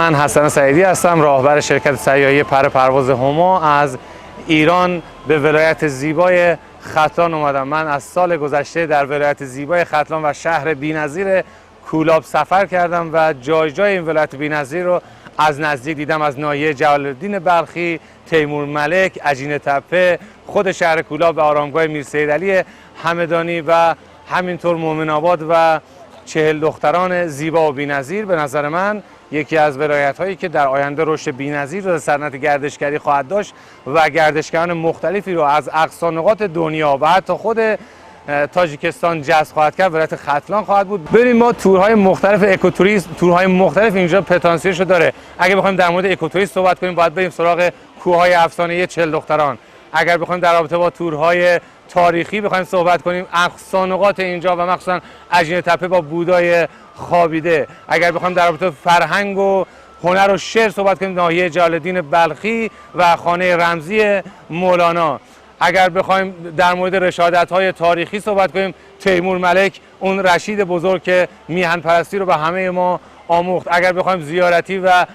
من حسن سعیدی هستم، راهبر شرکت سیاحی پر پرواز هما. از ایران به ولایت زیبای ختلان اومدم. من از سال گذشته در ولایت زیبای ختلان و شهر بی‌نظیر کولاب سفر کردم و جای جای این ولایت بی‌نظیر رو از نزدیک دیدم. از ناحیه جلال‌الدین بلخی، تیمور ملک، عجینه تپه، خود شهر کولاب و آرامگاه میرسیدعلی همدانی و همینطور مومن آباد و 40 دختران زیبا و بی‌نظیر. به نظر من یکی از ولایت‌هایی که در آینده رشد بی‌نظیر رو در صنعت گردشگری خواهد داشت و گردشگران مختلفی رو از اقصا نقاط دنیا و حتی خود تاجیکستان جذب خواهد کرد، ولایت ختلان خواهد بود. ببینید ما تورهای مختلف اکوتوریسم، تورهای مختلف اینجا پتانسیلش رو داره. اگه بخوایم در مورد اکوتوریسم صحبت کنیم باید بریم سراغ کوه‌های افسانه‌ای 40 دختران. اگر بخوایم در رابطه با تورهای تاریخی بخوایم صحبت کنیم، اقصا نقاط اینجا و مخصوصا عجینه تپه با بودای خوابیده. اگر بخوایم در رابطه فرهنگ و هنر و شعر صحبت کنیم، ناحیه جلال‌الدین بلخی و خانه رمزی مولانا. اگر بخوایم در مورد رشادت‌های تاریخی صحبت کنیم، تیمور ملک، اون رشید بزرگ که میهن پرستی رو به همه ما آموخت. اگر بخوایم زیارتی و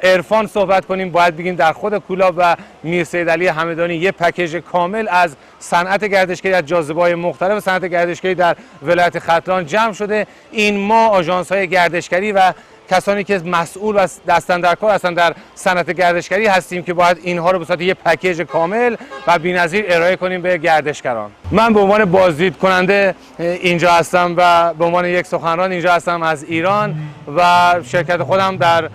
عرفان صحبت کنیم، باید بگیم در خود کولاب و میرسیدعلی همدانی یه پکیج کامل از صنعت گردشگری، از جاذبه‌های مختلف صنعت گردشگری در ولایت ختلان جمع شده. این ما آژانس‌های گردشگری و کسانی که مسئول و دست اندرکار هستن در صنعت گردشگری هستیم که باید اینها رو به صورت یه پکیج کامل و بی‌نظیر ارائه کنیم به گردشگران. من به عنوان بازدید کننده اینجا هستم و به عنوان یک سخنران اینجا هستم از ایران و شرکت خودم در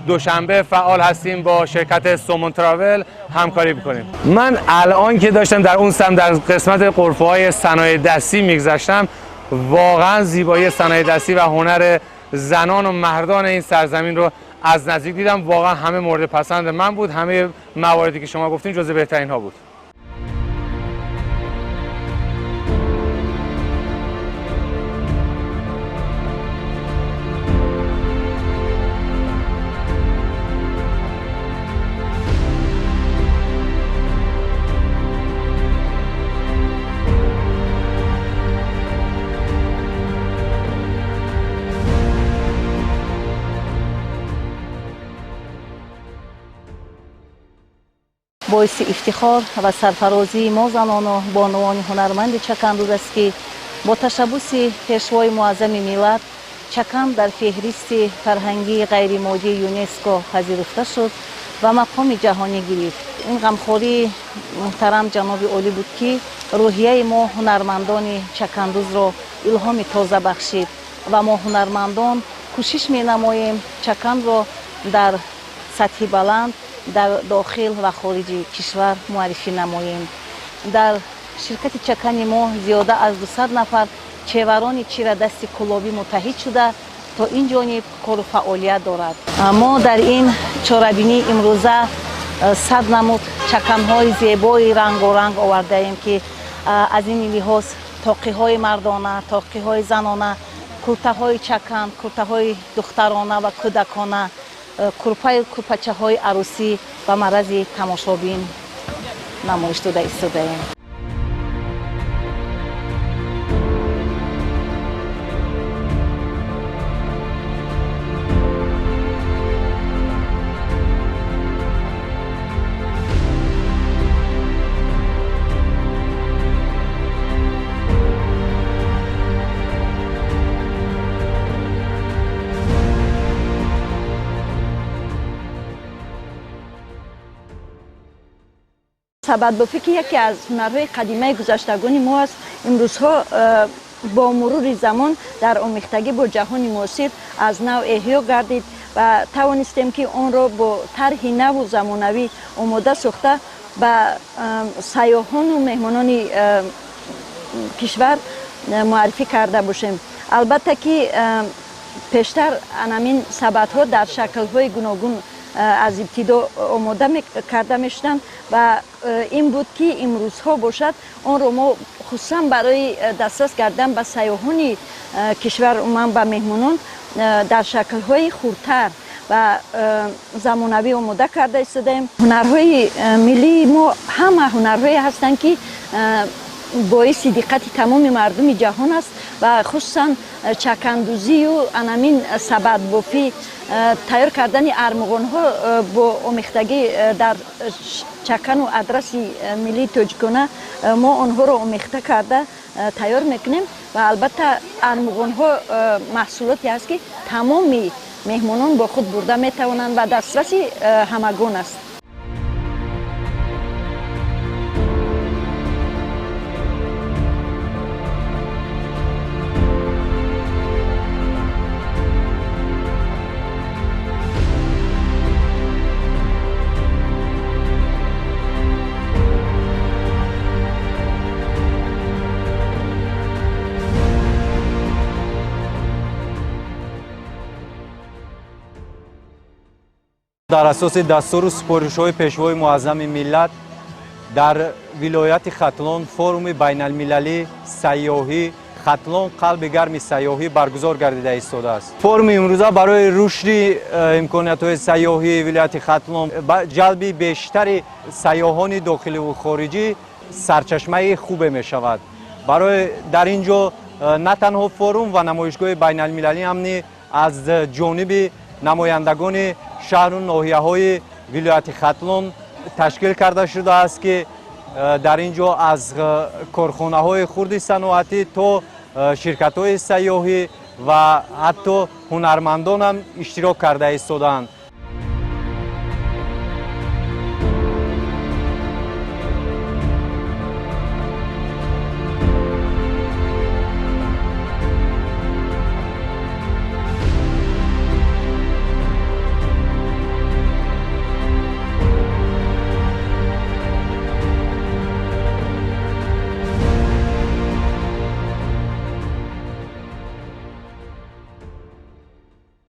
دوشنبه فعال هستیم، با شرکت سومون تراول همکاری می‌کنیم. من الان که داشتم در اون سمت در قسمت غرفه‌های صنایع دستی می‌گذشتم، واقعا زیبایی صنایع دستی و هنر زنان و مردان این سرزمین رو از نزدیک دیدم. واقعا همه مورد پسند من بود. همه مواردی که شما گفتین جزو بهترین ها بود. боиси ифтихор ва сарфарозии мо занону бонувони ҳунарманди чакандӯз аст, ки бо ташаббуси пешвои муаззами миллат чакан дар феҳристи фарҳангии ғайримоддии ЮНЕСКО пазируфта шуд ва мақоми ҷаҳонӣ гирифт. Ин ғамхории муҳтарам ҷаноби олӣ буд, ки рӯҳияи мо ҳунармандони чакандӯзро илҳоми тоза бахшид ва мо ҳунармандон кӯшиш менамоем чаканро дар сатҳи баланд дар дохил ва хориҷи кишвар муаррифӣ намоем. Дар ширкати чакани мо зиёда аз 200 нафар чеварони чирадасти кулобӣ муттаҳид шуда то ин ҷониб кору фаъолият дорад. Мо дар ин чорабинии имрӯза 100 намуд чаканҳои зебои рангоранг овардаем, ки аз ин лиҳоз тоқиҳои мардона, тоқиҳои занона, куртаҳои чакан, куртаҳои духтарона ва кӯдакона, курпаю курпачаҳои арӯсӣ ба маррази тамошобин намоиш дода истодаем. Сабадбофӣ, ки яке аз ҳунарҳои қадимаи гузаштагони мо аст, имрӯзҳо бо мурури замон дар омехтагӣ бо ҷаҳони муосир аз нав эҳё гардид ва тавонистем, ки онро бо тарҳи наву замонавӣ омода сохта ба сайёҳону меҳмонони кишвар муаррифӣ карда бошем. Албатта ки пештар анамин сабадҳо дар шаклҳои гуногун аз ибтидо омода карда мешуданд ва ин буд, ки имрӯзҳо бошад онро мо хусусан барои дастрас кардан ба сайёҳони кишвар, умуман ба меҳмонон, дар шаклҳои хурдтар ва замонавӣ омода карда истодаем. Ҳунарҳои миллии мо ҳама ҳунарҳое ҳастанд, ки боиси диққати тамоми мардуми ҷаҳон аст. Ва хусусан чакандӯзию анамин сабадбофӣ, тайёр кардани армуғонҳо бо омехтагӣ дар чакану адраси миллии тоҷикона мо онҳоро омехта карда тайёр мекунем. Ва албатта армуғонҳо маҳсулоте аст, ки тамоми меҳмонон бо худ бурда метавонанд ва дастраси ҳамагон аст. Дар асоси дастуру супоришҳои Пешвои Муаззами миллат дар вилояти Хатлон форуми байналмилалии сайёҳӣ «Хатлон қалби гарми сайёҳӣ» баргузор гардида истодааст. Форуми имрӯза барои рушди имкониятҳои сайёҳии вилояти Хатлон, ҷалби бештари сайёҳони дохиливу хориҷӣ сарчашмаи хубе мешавад. Барои дар ин ҷо на танҳо форум ва намоишгоҳи байналмилалӣ, ҳамни аз ҷониби намояндагони шаҳру ноҳияҳои вилояти Хатлон ташкил карда шудааст, ки дар ин ҷо аз корхонаҳои хурди саноатӣ то ширкатҳои сайёҳӣ ва ҳатто ҳунармандонам иштирок карда истодаанд.